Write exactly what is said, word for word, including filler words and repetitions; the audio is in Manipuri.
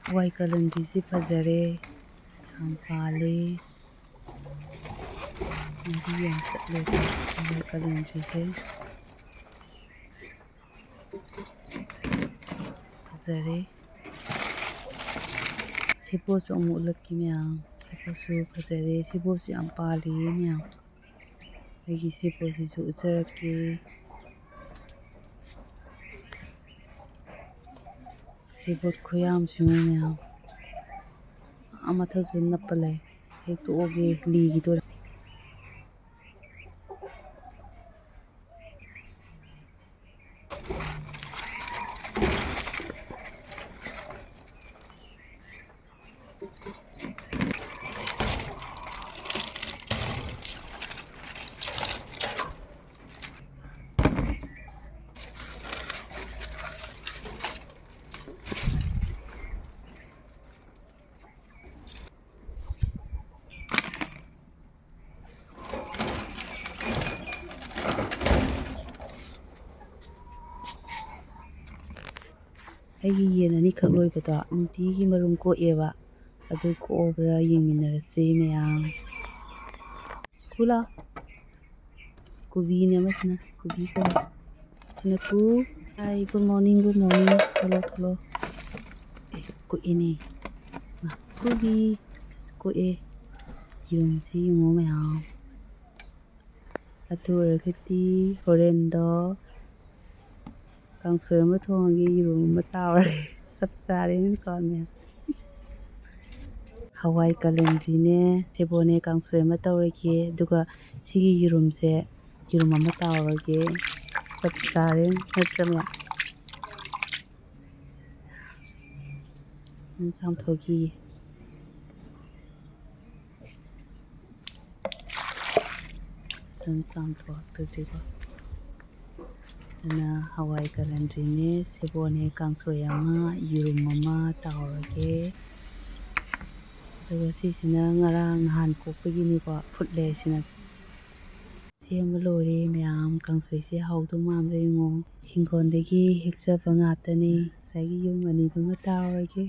ꯍꯋꯥꯏ ꯀꯥꯂꯟꯗ꯭ꯔꯤꯁꯤ ꯐꯖꯔꯦ, ꯌꯥꯝ ꯄꯥꯜꯂꯦ꯫ ꯃꯍꯤ ꯌꯥꯝ ꯆꯠꯂꯦ ꯍꯋꯥꯏ ꯀꯥꯂꯟꯗ꯭ꯔꯤꯁꯦ꯫ ꯐꯖꯔꯦ꯫ ꯁꯦꯕꯣꯠꯁꯨ ꯑꯃꯨꯛ ꯎꯠꯂꯛꯀꯦ ꯃꯌꯥꯝ꯫ ꯁꯦꯕꯣꯠꯁꯨ ꯐꯖꯔꯦ꯫ ꯁꯦꯕꯣꯠꯁꯨ ꯌꯥꯝ ꯄꯥꯜꯂꯤꯌꯦ ꯃꯌꯥꯝ꯫ ꯑꯩꯒꯤ ꯁꯦꯕꯣꯠꯁꯤꯁꯨ ꯎꯠꯆꯔꯛꯀꯦ꯫ ꯁꯦꯕꯣꯠ ꯈꯨꯌꯥꯝꯁꯤꯉꯣ ꯃꯌꯥꯝ꯫ ꯑꯥ ꯃꯊꯛꯁꯨ ꯅꯞꯄ ꯂꯩ꯫ ꯍꯦꯛꯇꯣꯛꯑꯒꯦ, ꯂꯤꯈꯤꯗꯣꯔꯦ꯫ ꯑꯩꯒꯤ ꯌꯦꯟ ꯑꯅꯤꯈꯛ ꯂꯣꯏꯕꯗꯣ ꯅꯨꯡꯇꯤꯒꯤ ꯃꯔꯨꯝ ꯀꯣꯛꯑꯦꯕ, ꯑꯗꯨ ꯀꯣꯛꯑꯕ꯭ꯔꯥ ꯌꯦꯡꯃꯤꯟꯅꯔꯁꯤ ꯃꯌꯥꯝ꯫ ꯀꯨ ꯂꯥꯎ꯫ ꯀꯣꯕꯤꯅꯦ ꯑꯃꯁꯤꯅ, ꯀꯣꯕꯤ ꯀꯧꯋꯦ꯫ ꯁꯤꯅ ꯀꯨ꯫ Hi, good morning, good morning꯫ ꯊꯣꯛꯂꯛꯑꯣ, ꯊꯣꯛꯂꯛꯑꯣ꯫ ꯑꯦ, ꯀꯣꯛꯑꯦꯅꯦ꯫ ꯃꯥ, ꯀꯣꯕꯤ꯫ ꯑꯁ, ꯀꯣꯛꯑꯦ꯫ ꯌꯦꯔꯨꯝꯁꯤ ꯌꯦꯡꯉꯣ ꯃꯌꯥꯝ꯫ ꯑꯗꯨ ꯑꯣꯏꯔꯒꯗꯤ ꯍꯣꯔꯦꯟꯗꯣ ꯀꯥꯡꯁꯣꯏ ꯑꯃ ꯊꯣꯡꯉꯒꯦ, ꯌꯦꯔꯨꯝ ꯑꯃ ꯇꯥꯎꯔꯒꯦ꯫ ꯆꯞ ꯆꯥꯔꯦꯅꯦꯀꯣ ꯃꯌꯥꯝ꯫ ꯍꯋꯥꯏ ꯀꯥꯂꯟꯗ꯭ꯔꯤꯅꯦ, ꯁꯦꯕꯣꯠꯅꯦ ꯀꯥꯡꯁꯣꯏ ꯑꯃ ꯇꯧꯔꯒꯦ, ꯑꯗꯨꯒ ꯁꯤꯒꯤ ꯌꯦꯔꯨꯝꯁꯦ, ꯌꯦꯔꯨꯝ ꯑꯃ ꯇꯥꯎꯔꯒꯦ꯫ ꯆꯞ ꯆꯥꯔꯦ ꯅꯠꯇ꯭ꯔ ꯃꯌꯥꯝ? ꯆꯥꯝꯊꯣꯛꯈꯤꯒꯦ꯫ ꯐꯖꯅ ꯆꯥꯝꯊꯣꯛꯇꯣꯏꯅꯤꯀꯣ꯫ ꯑꯗꯨꯅ ꯍꯋꯥꯏ ꯀꯥꯂꯟꯗ꯭ꯔꯤꯅꯦ, ꯁꯦꯕꯣꯠꯅꯦ, ꯀꯥꯡꯁꯣꯏ ꯑꯃ, ꯌꯦꯔꯨꯝ ꯑꯃ ꯇꯥꯎꯔꯒꯦ꯫ ꯑꯗꯨꯒ ꯁꯤꯁꯤꯅ ꯉꯔꯥꯡ ꯅꯍꯥꯟ ꯀꯣꯛꯄꯒꯤꯅꯤꯀꯣ, ꯐꯨꯠꯂꯦ ꯁꯤꯅ꯫ ꯁꯦꯝꯕ ꯂꯣꯏꯔꯦ ꯃꯌꯥꯝ, ꯀꯥꯡꯁꯣꯏꯁꯦ ꯍꯥꯎꯗꯧ ꯃꯥꯟꯕ꯭ꯔꯥ ꯌꯦꯡꯉꯣ꯫ ꯍꯤꯡꯒꯣꯜꯗꯒꯤ ꯍꯦꯛꯆꯕ ꯉꯥꯛꯇꯅꯦ꯫ ꯉꯁꯥꯏꯒꯤ ꯌꯨꯝ ꯑꯅꯤꯗꯨꯃ ꯇꯥꯎꯔꯒꯦ꯫